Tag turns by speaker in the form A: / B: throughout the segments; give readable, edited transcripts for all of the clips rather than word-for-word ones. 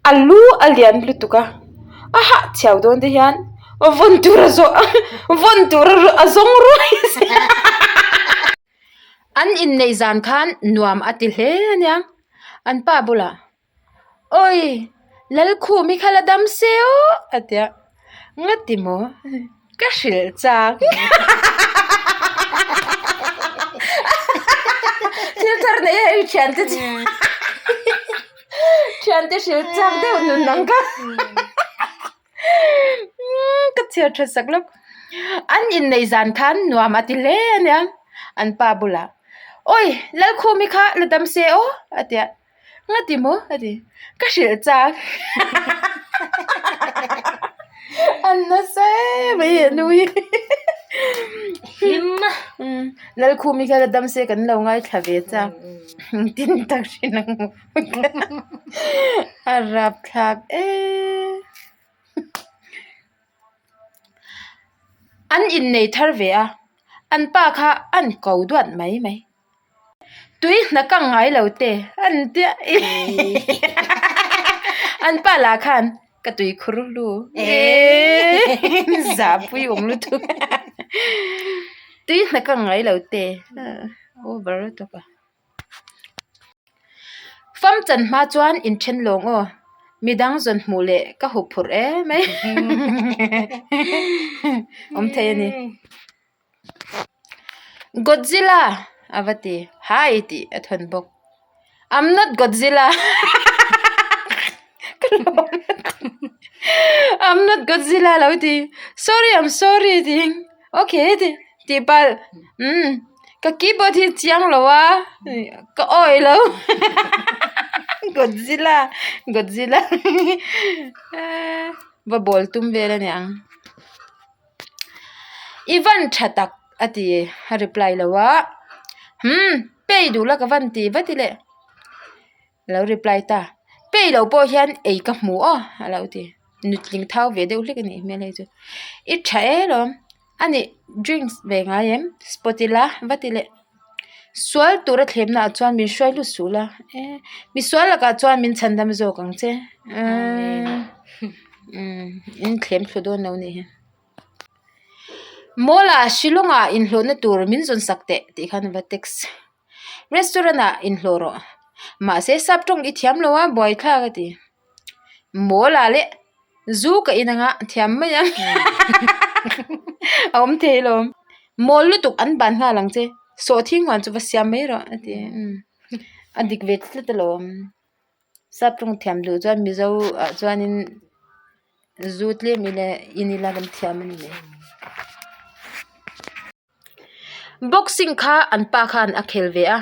A: A lu a lian lutuk a, a hah chhiau dawn te hian vawn tur a zawh vawn tur a zawng ruai An inneih zan khan nuam a ti hle a nia, an pa bulah Awi Lalkhum hi kha la dam se aw a ti a, Ngati maw ka hrilh chak thil thar nei a hei thiante chu thiante hrilh chak deuh nun ang kha ka chhiar tha sak lawk an inneih zan khan nuam a ti hle a nia an pa bulah awi Lalkhum hi kha la dam se aw a ti a. Nga ti maw? A ti. Ka hrilh chak. An nasa em mai he nu hi.
B: Hlim a.
A: Lalkhumi kha la dam se kan lo ngaithla ve chak. Tin tak hrin ang maw. A rapthlak em. An innei thar ve a, an pa kha an ko duat mai mai. Tui hna kang ngai lo te an tia an pa lah khan ka tui khur lu zahpui awm lutuk tui hna kang ngai lo te over lutuk a fam chan hma chuan inthen lawng aw midang zawn hmuh leh ka hup phurh em mai awm thei a ni. Godzilla a va ti hi tih a thawn bawk I'm not Godzilla I'm not Godzilla a lo ti sorry I'm sorry tiin okay a ti tih palh umm ka keyboard hi chiang lo a ka awih lo Godzilla Godzilla va bawl tum vel a niang. I van tha tak a ti a reply lo a umm pay duh la ka van ti vat i le a lo reply ta pay loh pawh hian ei ka hmu aw a lo ti nutling thau ve deuh hlek a nih hmel hei chu i tha e lawm a nih drinks ve ngai em spot ila va ti leh sual tura thlemna ah chuan min hruai lut suh la misual lakah chuan min chhan dam zawk ang che umm in thlem thlu dawn lo nih hi mall ah Shillong ah inhlawhna tur min zawn sak teh tih khan a va text restaurant ah inhlawh rawh mahse sap tawng i thiam lo a buaithlak a ti mall ah leh zu ka in anga thiam mai ang a awm thei alawm mawl lutuk an ban nghal ang che sawhthing huan chu va siam mai rawh a ti a dik ve tlat alawm. Sap tawng thiam duh chuan mizo ah chuanin zu tlem ila in ila kan thiam a ni mai. Boxing kha an pa khan a khel ve a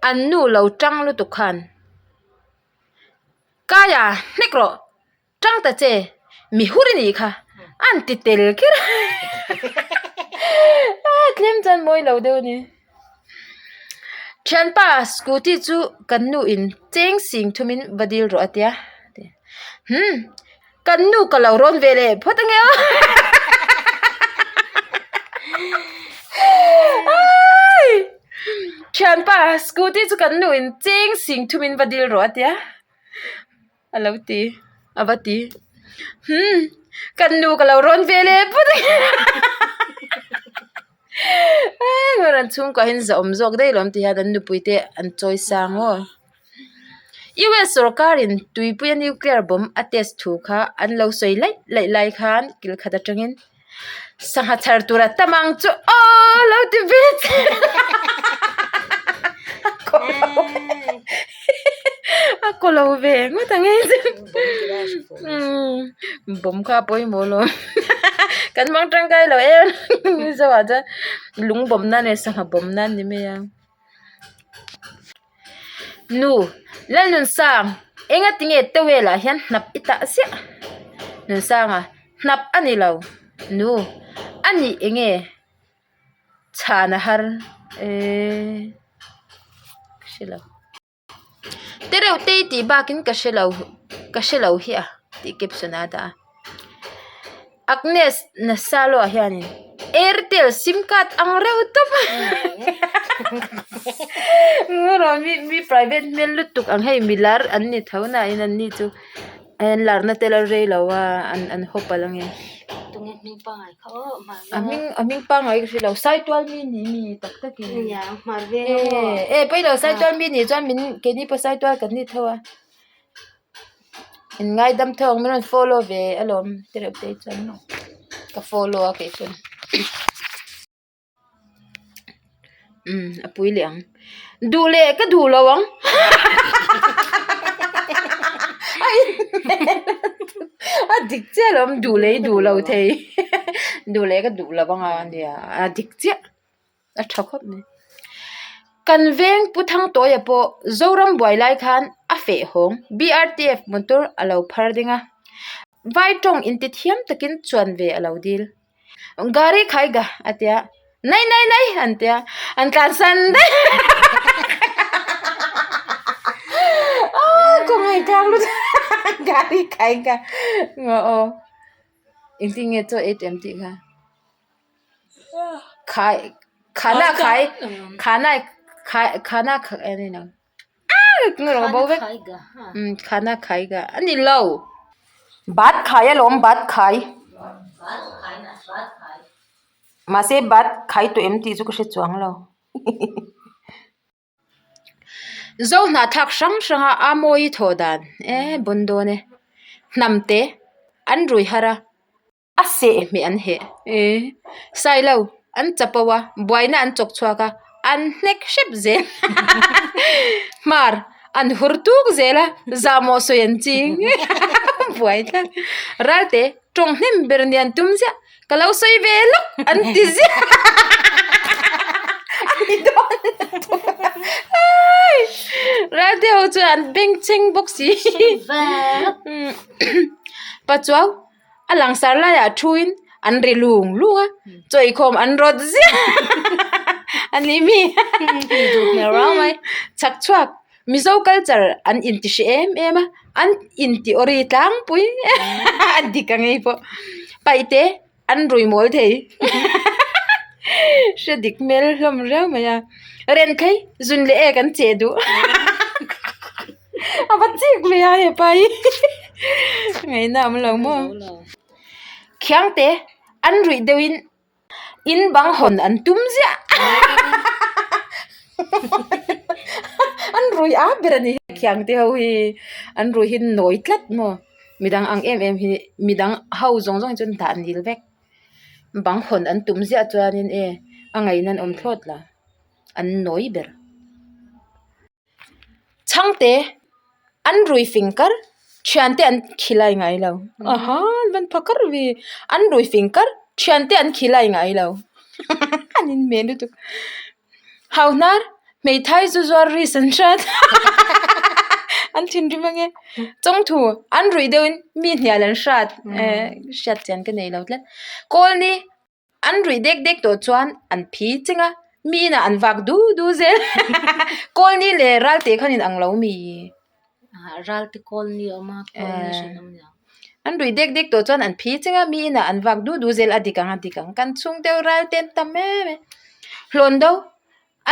A: an nu lo tang lutuk khan Kaia hnek rawh. Tang ta che, mi hur i nih kha, an ti tel kher a, tlem chuan mawi lo deuh a ni. Thianpa scooty chu kan nu in cheng sing thum in va dil rawh a tia, hmm kan nu ka lo rawn ve leh phawt ange aw Thianpa scooty chu kan nu in cheng sing thum in va dil rawh a tia. A lo ti, a va ti. Hmm, kan nu ka lo rawn ve leh put a Heng an chhungkua hian zahawm zawk daih lo an ti hian an nupui te an chawi sang aw. US sawrkarin tuipuia nuclear bomb a test thu kha an lo sawi laih laih lai khan kil khat atangin Sangha chhar tura tam ang chu aw lo ti ve che a kaw lo a kaw lo ve ngawt ang e bomb kha a pawimawh lo kan hmang tangkai lo em mizo ah chuan lung bawm nan leh sangha bawm nan ni mai a. Nu, Lalnunsang, enga tinge towel ah hian hnap i tah ziah? Nunsanga, Hnap a ni lo. Nu, A nih enge? Chhan a har e. Ka hre lo. Tereuh tei tih bakin ka hre lo, ka hre lo hi a tih caption ah a dah a. Agnes Nasalo ah hianin Airtel sim card ang reuh tawp a mi mi private hmel lutuk ang hei milar an ni tho nain an ni chu. An larna te la rei lo a an an haw palh ange.
B: Tunge hming pangai kha aw hmar
A: A hming a hming pangai ka hre lo Saitual mi ni mi tak tak in.
B: Nia hmar veng a maw.
A: E pawi lo Saitual mi nih chuan min keini pawh Saitual kan ni tho a. In ngaidam tho ang min rawn follow ve alawm tereuh te chuan ka follow a kei chuan. Umm a pui leh ang duh leh ka duh lo ang a dik chiah alawm duh leh i duh lo thei duh leh ka duh lo ang a nia a dik chiah a tha khawp mai kan veng pu Thangtawia pawh Zoram buai lai khan a feh hawng B_R_T_F motor a lo phar ding a vai tawng intithiam takin chuan ve a lo dil. Gari khai ga a tia nai nai nai an tia an tlan san daih aaa kawngei tlang lutuk gari khai ga aw aw engtin nge chaw ei tih an tih kha khai khana khai khana khai khana khai a ni lo. Khana khai ga a ni lo bat khai alawm bat khai mahse bat khai tawh em tih chu ka hre chuang lo zo hnahthlak hrang hrang a a mawi thawh dan e bawn dawn e hnam te an rui har a. A seh hmeh an heh e Sailo an chapo a buaina an chawk chhuak a an hnek hrep zel hmar an hur tuk zel a zahmawh sawi an ching buai tlat Ralte tawng hnem ber nia an tum ziah ka lo sawi ve lawk an ti ziah a ni dawn Ralte ho chuan an bengchheng bawk si Pachuau. A langsar laiah thuin an ri lung lung a, chawikhawm an rawt ziah a ni mi chhak chhuak Mizo culture an inti hre em em a, an inti awri tlangpui a dik ang hei pawh paihte an rui mawl thei hre dik hmel hlawm riau mai a, Renkhei zun leh ek an cheh duh. A va chik ve a hepa hi ngaihna awm lo maw khiangte an ruih deuhin in bang hawn an tum ziah an rui a ber a ni khiangte ho hi an rui hi nawi tlat maw midang ang em em hi midang ho zawng zawng hi chu an dah nil vek bang hawn an tum ziah chuanin e a ngaihna an awm thlawt lo an nawi ber. Chhangte an rui fing kar thiante an khilai ngai lo aha an van pha kar ve an rui fing kar thiante an khilai ngai lo an inhmeh lutuk hauhnar hmeithai zu zuar risk an hrat an thinrim ange chawngthu an ruih deuhin mi hnial an hrat eh hriat chian ka nei lo tlat kawlni. An ruih dek dek tawh chuan an phi cheng a, mi inah an vak du du zel. Kawlni leh Ralte khan in ang lo mi?
B: Ralte kawlni a awm a, kawlni hran a awm lo.
A: An ruih dek dek tawh chuan an phi cheng a, mi inah an vak du du zel a dik ang a dik ang. Kan chhung deuh Ralte an tam em em. Hlawn do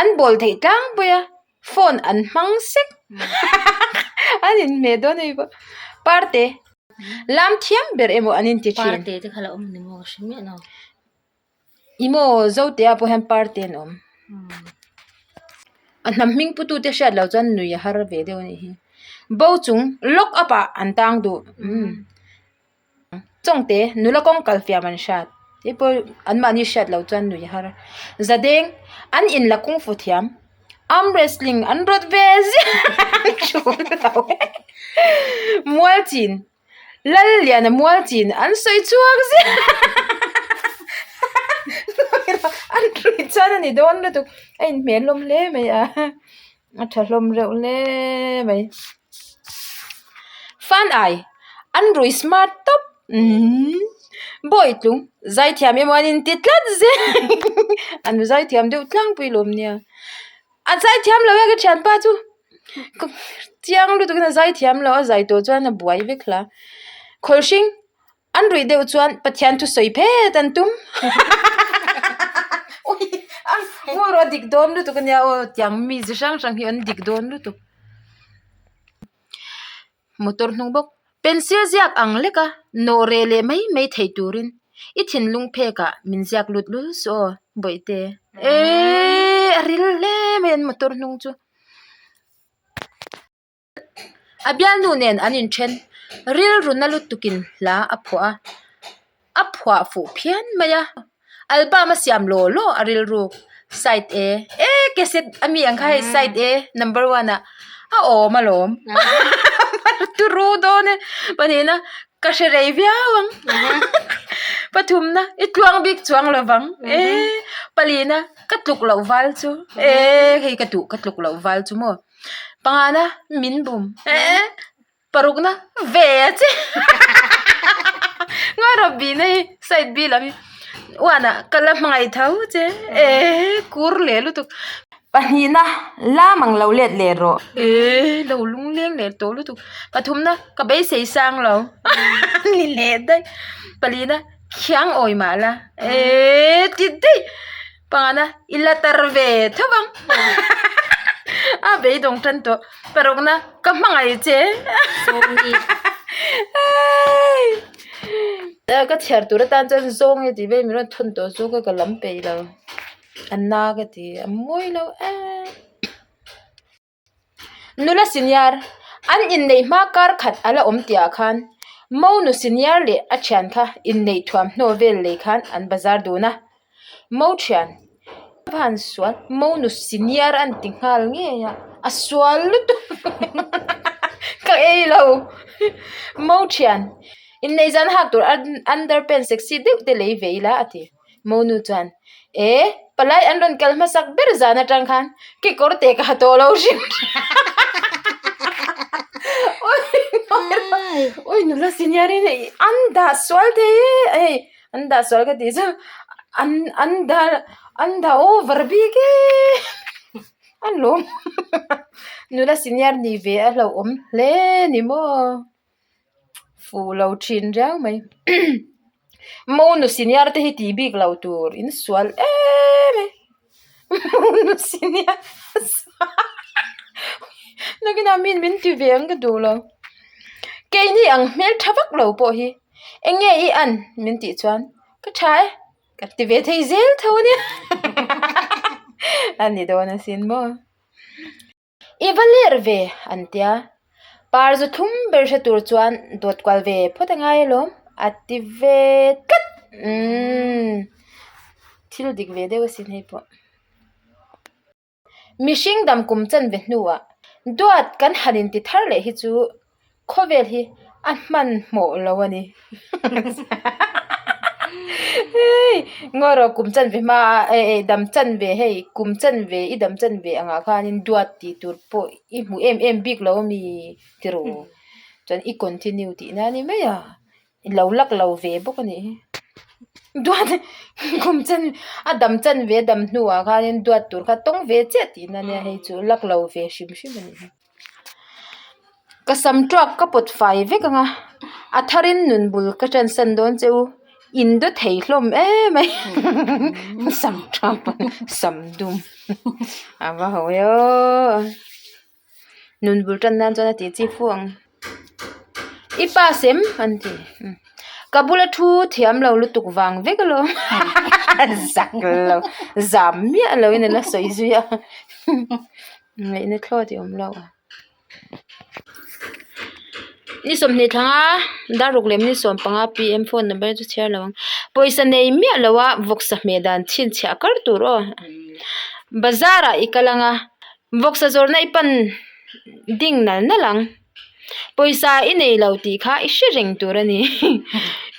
A: an bawl theih tlangpui a, phone an hmang sek. An inhmeh dawn a ni pawh. Parte. Lam thiam ber emaw an inti thin.
B: Parte te kha la awm ni maw ka hre miah lo.
A: I maw Zotea pawh hian parte an awm. A hnam hming putu te hriat loh chuan nui a har ve deuh a nih hi. Bo chung lock up ah an tang duh. Chawngte nula kawng kal fiam an hriat. Hei pawh anmahni hriat loh chuan nui a har. Zadeng an inla kungfu thiam. Arm wrestling an rawt ve ziah a mual chin lal liana mual chin an sawi chhuak ziah an ri chuan a ni dawn lutuk a inhmeh hlawm hle mai a a tha hlawm reuh hle mai fan ai an rui smart tawp. Umm Bawitlung zaithiam emaw an inti tlat zel an zaithiam deuh tlangpui lawm nia a zaithiam lo e ka thianpa chu chiang lutuk in a zaithiam lo a zai tawh chuan a buai vek hla khawlhring an ruih deuh chuan Pathian thusawi phet an tum ngawi rawh a dik dawn lutuk ania aw tiang mi chi hrang hrang hi an dik dawn lutuk motor hnung bawk. Pencil ziak ang leka nawh reh leh mai mai theih turin i thinlung phekah min ziak lut lul suh aw Bawihte. Eeii a ril hle mai an motor hnung chu. A bialnu nen an inthen rilru na lutukin hla a phuah a, a phuah fuh phian mai a. Album a siam law law a rilru side A e cassette a mi ang kha hei side A number one ah a awm alawm turu dawn e pahnihna ka hre rei viau ang pathumna i tluang bik chuang lo vang e palina ka tluk loh val chu e hei ka duh ka tluk loh val chu maw pangana min bum e. Parukna ve a che Ngawi rawh bihna hi side B lam hi uanah ka la hmangaih tho che eh kur leh lutuk. Pahnihna lam ang lo let leh rawh eh lo lungleng leh tawh lutuk. Pathumna ka beisei sang lo ni leh daih. Palina khiang awi mah la eh ti daih. Pangana i la tar ve tho vang a beidawng tan tawh parukna ka hmangaih che ka chhiar tur atan chuan zawng e tih vel min rawn thawn tawh chu ka ka lam peih lo a na ka ti a mawi lo em. Nula senior, an inneih hma kar khat a la awm tihah khan Monu senior leh a thian kha inneih thuamhnaw vel lei khan an bazar dun a. Mo thian va han sual, Monu senior an ti nghal ngei a, a sual lutuk ka ei lo. Mo thian, inneih zan hak tur underpants sexy deuh te lei ve ila a ti. Monu chuan, E, palai an rawn kal hmasak ber zan atang khan kekawr te ka ha tawh lo hrim Oi nula senior in hei an dah sual thei e hei an dah sual ka tih chu an an dah an dah over bik e a lawm nula senior ni ve a hlauhawm hle ni maw. Fuh lo thin riau mai Monu senior te hi tih bik lo tur in sual em e Monu senior nakinah min min ti ve ang ka duh lo keini ang hmel tha vak lo pawh hi eng nge i an min tih chuan ka tha e ka ti ve thei zel tho ania a ni dawn asin maw. I va ler ve an tia. Par zu thlum ber hre tur chuan dawt kual ve phawt a ngai alawm a ti ve tlat. Umm thil dik ve deuh asin hei pawh. Mihring dam kum chan ve hnuah duat kan han inti thar leh hi chu Khawvel hi a hmanhmawh lo a ni. Hei ngawi rawh kum chan ve hma a eh eh dam chan ve hei kum chan ve i dam chan ve angah khanin duat tih tur pawh i hmu em em bik lo a mi tiraw chuan i continue tihna a ni mai a. I lo lak lo ve bawk a nih hi. Duat kum chan a dam chan ve a dam hnuah khanin duat tur kha tawng ve chiah tihna ania hei chu lak lo ve hrim hrim a nih hi. Ka sam tuak ka pawt fai vek ang a, a tharin nun bul ka ṭansan dawn che u, in daw thei hlawm em mai sam tuak pawh sam dum a va ho e aw. Nun bul tan nan chuan a tih chi fu ang. I pa sem an ti. Ka bula thu thiam lo lutuk vang vek alawm. Zak lo, zam miah lo in a la sawi zui a. Ngaihna thlawt i awm lo. Ni 20 thlanga daruk lem ni 15 pm phone number chu chhiar lo ang. Pawisa nei miah lo a vawksa hmeh dan chhinchhiah kar tur aw. Bazar ah i kal ang a. Vawksa zawrhna i pan ding nal nal ang. Pawisa i nei lo tih kha i hre reng tur a ni.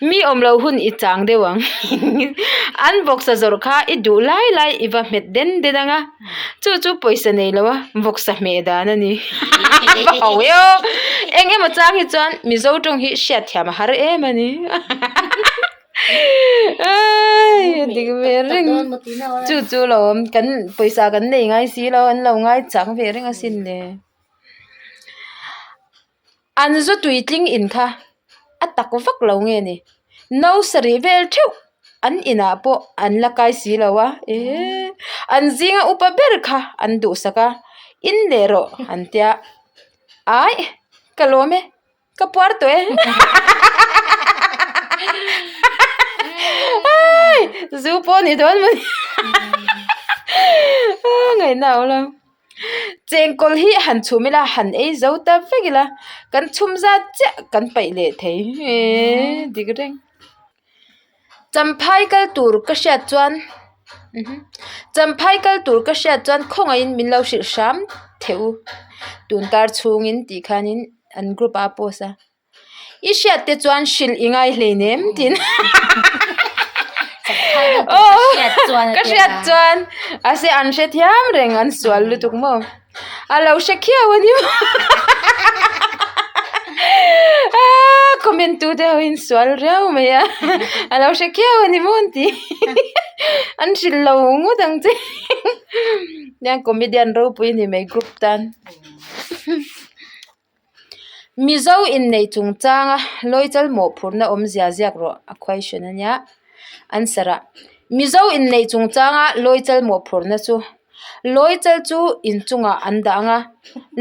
A: Mi awm lo hun i chang deuh ang. An vawksa zawrh kha i duh lai lai i va hmet den den ang a. Chu chu pawisa nei lo a vawksa hmeh dan a ni. Va ho e aw. Eng emaw chang hi chuan Mizo tawng hi hriatthiam a har em a ni. Dik ve reng chu chu lo awm kan pawisa kan nei ngai si lo an lo ngai chang ve reng asin le an zu tuitling in kha a tak vak lo nge ni no sarih vel theuh an inah pawh an la kai si lo a ehh an zinga upa ber kha an duhsak a in leh rawh an tia aih ka lawm e. Ka puar tawh e. Zu pawh ni dawn maw ni. Ngaihna a awm lo. Chengkawl hi han chhum ila han ei zo ta vek ila kan chhum zat chiah kan paih leh thei dik reng. Champhai kal tur ka hriat chuan Champhai kal tur ka hriat chuan khawngaihin min lo hrilh hram theih u tun kar chhungin tih khanin an group ah a post a. I hriat te chuan hrilh i ngai hleinem tiin ka hriat chuan a se an hre thiam reng an sual lutuk maw a lo hre khiau a ni maw comment tu te ho in sual riau mai a a lo hre khiau a ni maw an ti an hrilh lo ngawt ang che nia comedian ropui a ni mai group tan. Mizo inneih chungchanga Lawichal mawhphurhna awmzia ziak rawh a question a nia. Answer ah, Mizo inneih chungchanga Lawichal mawhphurhna chu Lawichal chu inchungah an dah ang a,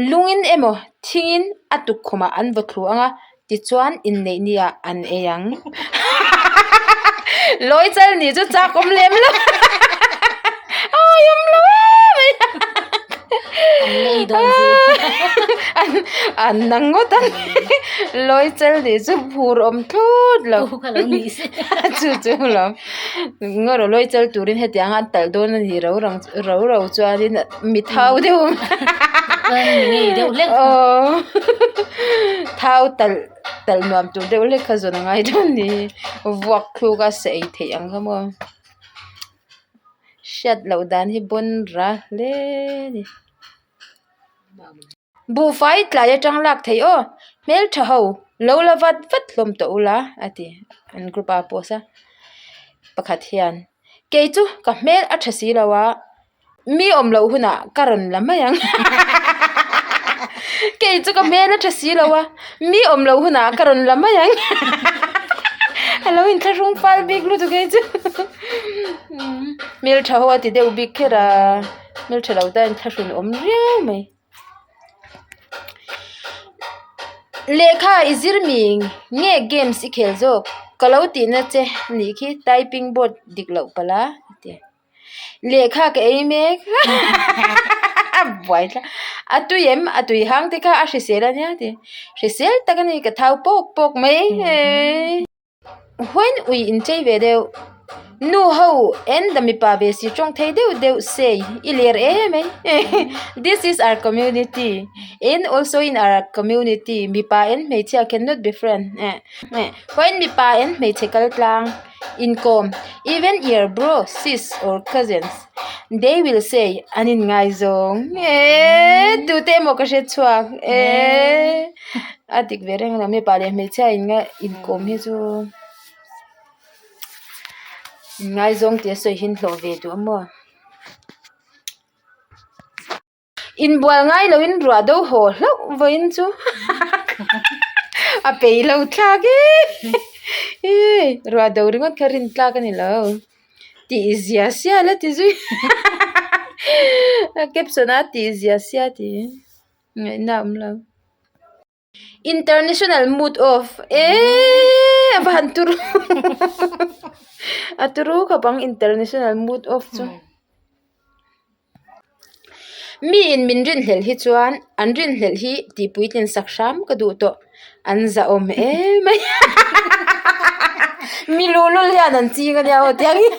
A: lungin emaw thingin a tukkhumah an vaw thlu ang a, tichuan inneih ni ah an ei ang. Lawichal nih chu chak awm lem lo. Awi awm lo em mai.
B: An la ei dawn zui.
A: An an nang ngawt ang. Lawichal nih chu phur awm tlut lo.
B: Pu kha lo nih se.
A: Chu chu lo. Ngaw lawichal turin hetiang an talh dawn a ni ro rang ro ro chuanin mi thau deuh ang.
B: Mi ngei deuh hlek.
A: Aw thau talh talh nuam tur deuh hlek kha zawn a ngai dawn ni. Vuak thluk a sa ei theih ang kha maw. Hriat loh dan hi bawn ra hle a ni. Buhfai tlai atang lak theih aw hmeltha ho lo la vat vat hlawm tawh ula a ti an group ah a post a pakhat hian kei chu ka hmel a tha si lo a mi awm loh hunah ka rawn la mai ang kei chu ka hmel a tha si lo a mi awm loh hunah ka rawn la mai ang a lo inthlahrung fal bik lutuk e chu hmeltha ho a ti deuh bik kher a hmeltha lo tan inthlahrun awm riau mai. Lehkha i zir mi nge games i khel zawk ka lo tihna che nih khi typing board dik loh palh a a ti. Lehkha ka ei mek a buai tlat a tui em a tui hang te kha a hrisel a nia ti hrisel tak a ni ka thau pawk pawk mai huain ui inchei ve deuh nu ho en da mipa ve si tawng thei deuh deuh sei i ler em mai this is our community and also in our community mipa en hmeichhia cannot be friend huain mipa en hmeichhe kal tlang. Inkawm, Even your bro, sis or cousins, they will say an inngaizawng eee tute emaw ka hre chhuak eee a dik ve reng lo mipa leh hmeichhia inkawm hi chu inngaizawng tih a sawi hi an hlawh ve duh a maw. Inbual ngai loin ruah do haw hlauh vawiin chu a peih lo thlak e ruah do ringawt kha rin tlak a ni lo tih zia sia la ti zui a caption a tih zia sia tih ngaihna a awm lo. International mood off eeee a va han turu a turu khawp ang international mood off chu mi in min rinhlelh hi chuan an rinhlelh hi tih puitlin sak hram ka duh tawh an zahawm em mai mi luhlul hian an ching ania aw tiang hi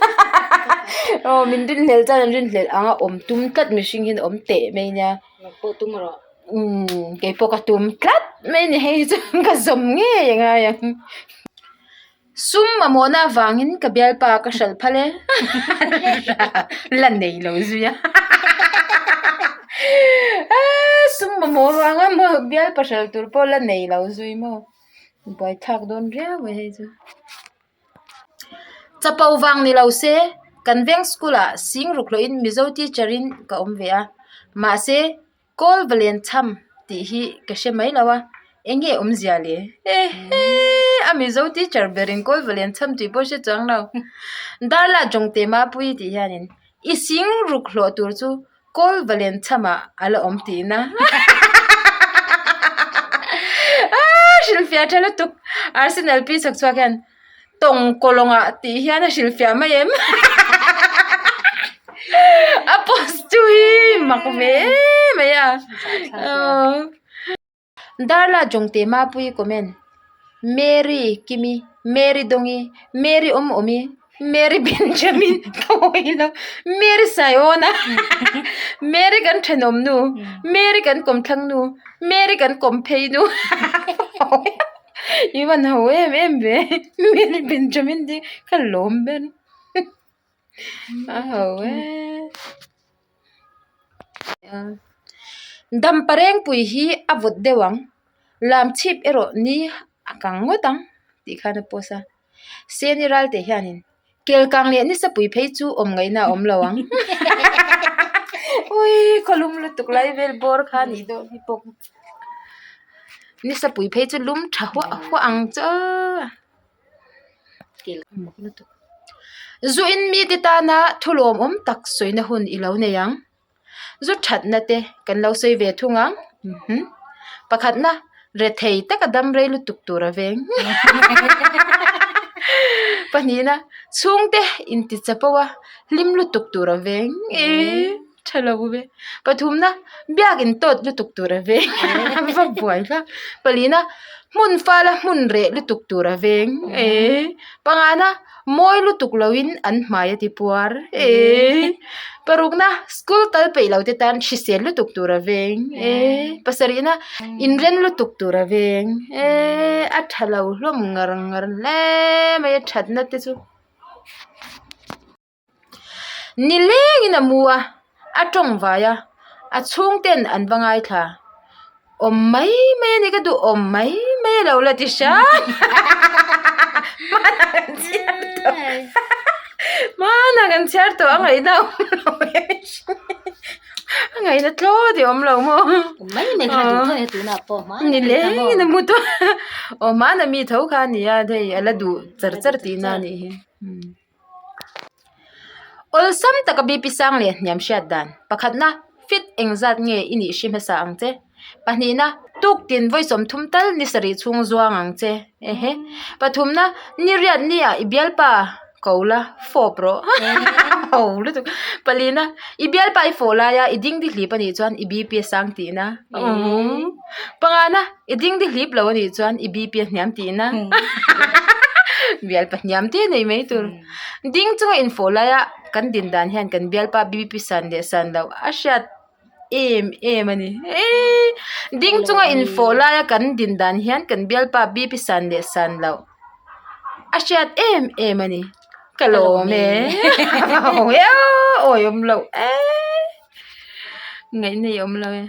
A: aw min rinhlelh chuan an rinhlelh ang a awm tum tlat mihring hian awm teh mai nia. Umm kei pawh ka tum tlat mai a ni hei chu ka zawm ngei a ngai ang sum mamawhna avangin ka bialpa ka hralh phal e la nei lo zui a sum mamawh avanga maw bialpa hralh tur pawh la nei lo zui maw buaithlak dawn riau mai hei chu. Chapo vang ni lo se, kan veng school ah sing ruk hlawhin Mizo teacher in ka awm ve a, mahse kawl va len cham tih hi ka hre mai lo a, eng nge awmzia le? Ehe a Mizo teacher berin kawl va len cham tih pawh hre chuang lo. Darla Jongte Mapui tih hianin i sing ruk hlawh tur chu Kawl va len chhamah a la awm tihna. hrilhfiah tha lutuk Arsenal pi chhak chhuak hian tawng kawlawngah tih hian a hrilhfiah mai em a post chu hi mak ve em mai a aww. Darla Jongte Mapuii comment, Mary Kimi, Mary Dongi, Mary Awm Awmi, Mary Benjamin ka hawi lo, Mary Saiawna, Mary kan thenawm nu, Mary kan kawmthlang nu, Mary kan kawm phei nu i van ho em em ve, Mary Benjamin te ka lawm ber a ho e. Damparengpui hi a vawt deuh ang, lam chhip erawh ni a kang ngawt ang tih khan a post a. Seni Ralte hianin Kelkang leh Nisapui phei chu awm ngaihna a awm lo ang. Ui khawlum lutuk lai vel bawr kha a nih dawn hi pawh. Nisapui phei chu lum tha huah huah ang chu aw. Zu in mite tana thu lawmawm tak sawina hun i lo nei ang. Zu thatna te kan lo sawi ve thung ang. Pakhatna rethei taka dam rei lutuk tur a veng. Pahnihna chhungte inti chapo a hlim lutuk tur a veng. Tha lo ve. Pathumna, biak in tawt lutuk tur a veng. Va buai hlak. Palina, hmun fala hmun reh lutuk tur a veng. Ee. Pangana, mawi lutuk loin an hmai a ti puar. Ee. Parukna, school kal peih lo te tan hrisel lutuk tur a veng. Ee. Pasarihna, inren lutuk tur a veng. Ee. A tha lo hlawm ngar ngar hle mai a thatna te chu. Ni lengin a mu a, a tawng vai a, a chhungten an va ngaithla. Awm mai mai a ni ka duh, awm mai mai a lo la ti hram. Hmanah kan chhiar tawh, hmanah kan chhiar tawh a ngaihna a awm lo em a ngaihna thlawt i awm lo maw.
B: Awm mai mai kha duh tho e tunah pawh hmanah
A: Ni lengin a mu tawh a, aw hmanah mi tho kha a nia hei a la duh char char tihna a nih hi. Awlsam taka BP sang leh hniam hriat dan. Pakhatna, fit engzat nge i nih hri hmasa ang che? Pahnihna, tuktin vawi 30 tal ni sarih chhung zuang ang che. Ehe. Pathumna, ni riat ni ah i bialpa ko la, fawp rawh. Ho lutuk. Palina, i bialpa i fawh laia i dingdi hlip anih chuan i BP a sang tihna. Pangana, i dingdi hlip lo anih chuan i BP a hniam tihna. Bialpa hniam te nei mai tur. Ding chunga infawh laia kan din dan hian kan bialpa BP san leh san loh a hriat em em a ni. Eii ding chunga infawh laia kan din dan hian kan bialpa BP san leh san loh a hriat em em a ni. Ka lawm e. Awi awm loh e. Ngaih nei awm lo e.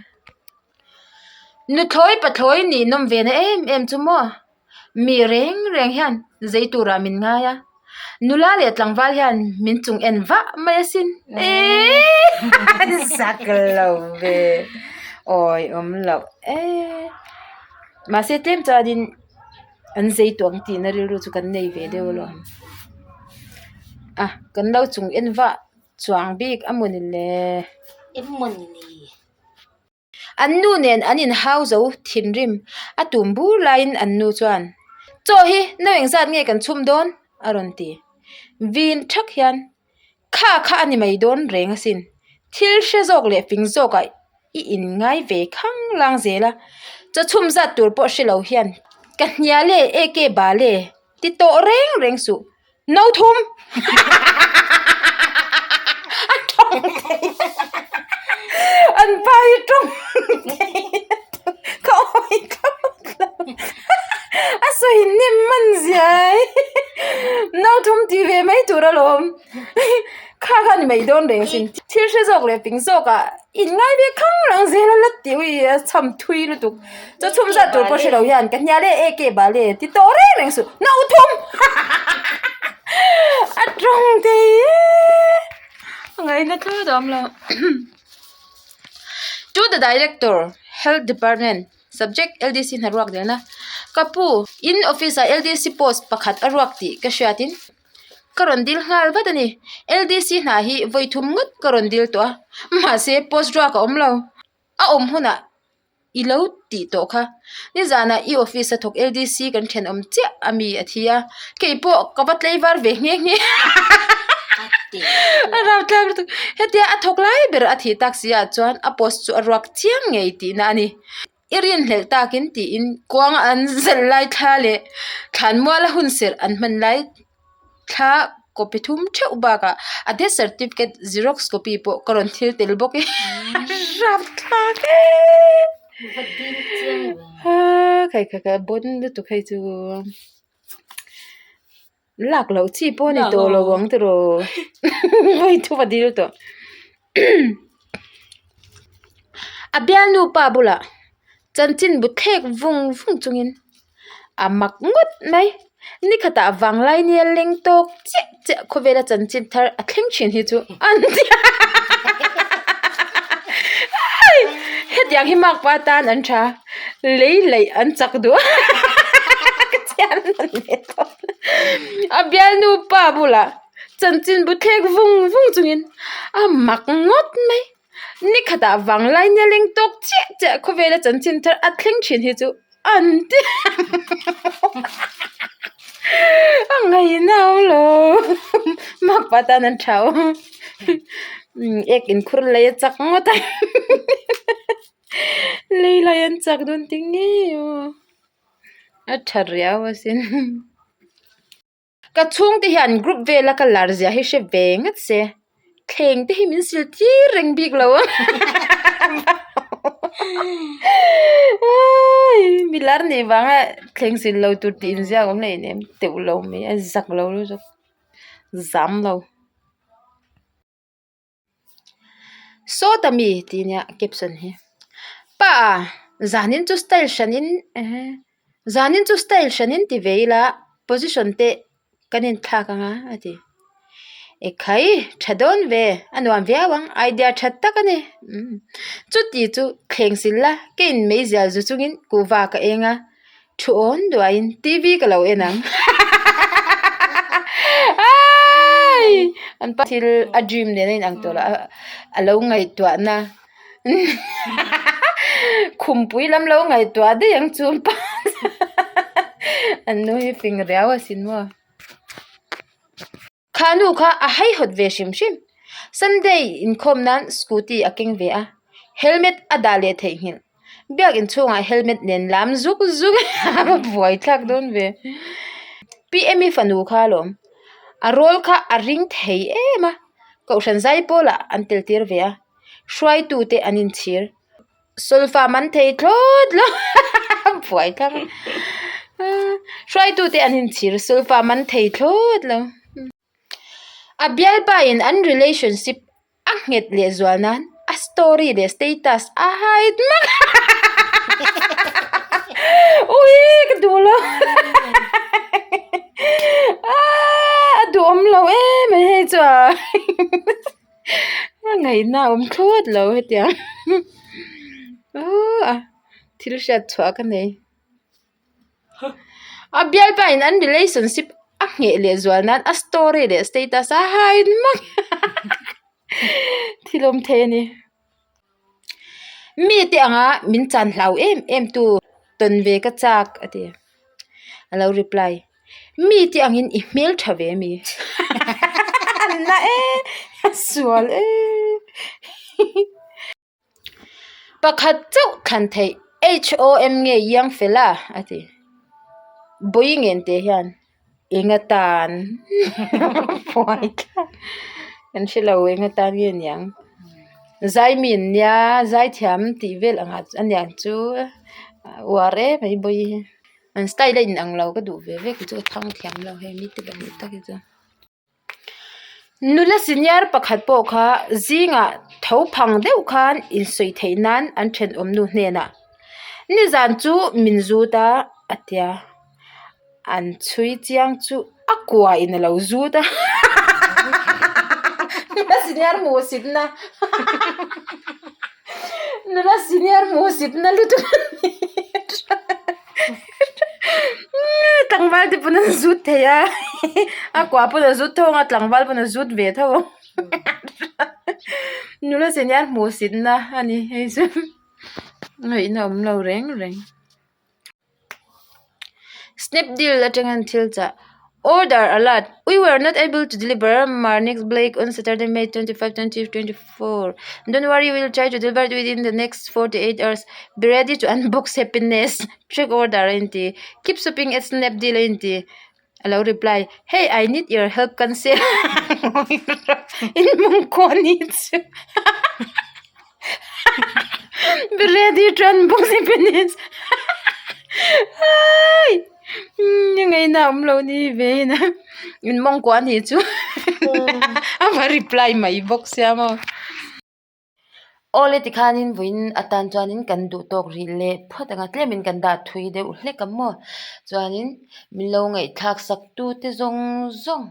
A: Nuthlawi pathlawi nih nawm ve na em em chu maw? Mi reng reng hian zei turah min ngai a, nula leh tlangval hian min chung en vah mai asin. Eii zak lo ve awi awm loh e. Mahse tlem chuanin an zei tawh ang tihna rilru chu kan nei ve deuh alawm. A kan lo chung en vah chuang bik a mawni le.
B: Eng mawni ni?
A: An nu nen an inhau zo thinrim a tum bur laiin an nu chuan, Chaw hi no engzat nge kan chhum dawn? a rawn ti. Vin thak hian, Kha kha a ni mai dawn reng asin. Thil hre zawk leh fing zawkah i inngai ve khang lang zel a, chaw chhum zat tur pawh hre lo hian ka hnial e, eke bal e, ti tawh reng reng suh. No thum! A tawng thei An pa hi tawng thei Ka awi thlawt lo A sawi hnem man zia ai No thum tih ve mai tur alawm Kha kha ni mai dawn reng sin Thil hre zawk leh ping zawk ah in ngai ve khang rang zel a la ti ui a cham thui lutuk Chaw chhum zat tur pawh hre lo hian ka hnial e e ke bal e ti tawh reng reng suh no thum a tawng thei e a ngaihna thlawt a awm lo To the Director, Health Department, Subject, LDC hna ruak delna Ka pu, in office ah LDC post pakhat a ruak tih ka hriatin ka rawn dil nghal vat a ni. LDC hna hi vawi thum ngawt ka rawn dil tawh a, mahse post ruak a awm lo. A awm hunah. I lo tih tawh kha. Nizanah i office a thawk LDC kan thenawm chiah a mi a thi a, kei pawh ka va tlei var ve nghe nghe a rautlak lutuk. Hetia a thawk lai ber a thih tak si ah chuan a post chu a ruak chiang ngei tihna a ni. I rinhlelh takin tiin kuanga an zalh lai thla leh thlanmuala hun serh an hman lai Thla copy thum theuh bakah a death certificate xerox copy pawh ka rawn thil tel bawk e rapthlak e khai khai khai bon lutuk hei chu lak loh chi pawh a ni tawh lo ang tiraw vawi thum a dil tawh a bialnu pa bulah chanchin bu thlek vung vung chungin. A mak ngawt mai. Ni khatah vanglai nia leng tawk chiah chiah khawvela chanchin thar a thleng thin hi chu an ti a. Hetiang hi makpa atan an tha. Lei laih an chak duh a. Ka chhiar nawn leh tawp. A bialnu pa bulah chanchin bu thlek vung vung chungin a mak ngawt mai. Ni khatah vanglai nia leng tawk chiah chiah khawvela chanchin thar a thleng thin hi chu an ti a ngaihna a awm lo makpa tan an tha aw ek inkhur lei a chak ngawt a lei lai an chak dawn tih ngei aw a tha riau asin. Ka chhungte hian group vela ka lar zia hi hre ve ngat se, thleng te hi min sil tir reng bik lo a mi lar nih vanga thleng sil lo tur tih inziak awm leh nem teuh lo mai a zak lo lutuk zam lo. Sawta mi tih nia caption hi pa zanin chu style hranin zanin chu style hranin ti ve ila position te kan inthlak anga a ti ekhai tha dawn ve a nuam viau ang idea tha tak a ni chuti chu thleng sil la ka in meizial zu chungin kuhva ka eng a. Thu awn duaiin TV ka lo en ang. Aii! An pa thil a dream nen a inang tawh lo a, a lo ngaihtuahna khumpui lam lo ngaihtuah daih ang chu an pa an nu hi fing riau asin maw. Kha nu kha a haihawt ve hrim hrim. Sunday inkhawm nan scooty a keng ve a, helmet a dah leh theihnghilh. Biak inchhungah helmet nen lam zuk zuk a va buai thlak dawn ve. Pi Emy fanu kha alawm, a rawl kha a ring thei em a, Kohhran Zaipawlah an tel tir ve a, hruaitute an inchhir. Solfa man thei thlawt lo buai thlak a hruaitute an inchhir solfa man thei thlawt lo a bialpa in an relationship a nghet leh zual nan a story leh status a hide hmak ui ka duh lo a duhawm lo em mai hei chuan. A ngaihna a awm thlawt lo hetiang a thil hriat chhuah ka nei a bialpa in an relationship a ngheh leh zual nan a story leh status a hide hmak thil awm thei a ni mite anga min chan hlau em em tu tawn ve ka chak a ti a lo reply. Mi te angin i hmel tha ve mi na e a sual e pakhat chauh thlan theih h o m nge iang fel a a ti bawi ngen te hian eng atan buai thlak kan hre lo eng atan nge niang zai mi an nia zaithiam tih vel angah aniang chu uar em mai bawi hi. An style a inang lo ka duh ve ve kei chu ka thang thiam lo hei mi te pahnih tak hi chu. Nula senior pakhat pawh kha zingah tho phang deuh khan insawi theih nan an thenawm nu hnenah nizan chu min zut a a tia an chhui chiang chu a kua in a lo zut a nula senior hmuhsit na nula senior hmuhsit na lutuk a ni tlangval te pawn an zut thei a a kua pawn a zut tho ang a tlangval pawn a zut ve tho ang nula senior hmuhsit na a ni hei chu. Ngaihna awm lo reng reng. Snapdeal atangin thil chah. Order alert! We were not able to deliver Marnix Blake on Saturday, May 25, 2024. Don't worry, we will try to deliver it within the next 48 hours. Be ready to unbox happiness. Track order a inti. Keep shopping at Snapdeal a inti. A lo reply, Hey, I need your help cancel. In mawngkaw ni chu. Be ready to unbox happiness. Hai! Ngaihna awm lo ni ve in a in mawngkua ni chu a va reply mai bawk sia maw. Awle tikhanin vawiin atan chuanin kan duh tawk rih leh phawt ang a tlemin kan dah thui deuh hlek ang maw chuanin min lo ngaihthlak sak tu te zawng zawng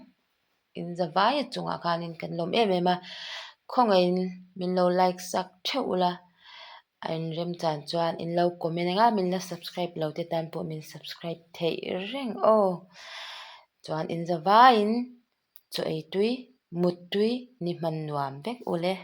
A: in zavai a chungah khanin kan lawm em em a khawngaihin min lo like sak theuh ula a inremchan chuan in lo comment ang a min la subscribe lo te tan pawh min subscribe theih reng aw chuan in zavaiin chaw ei tui mut tui ni hman nuam vek ule.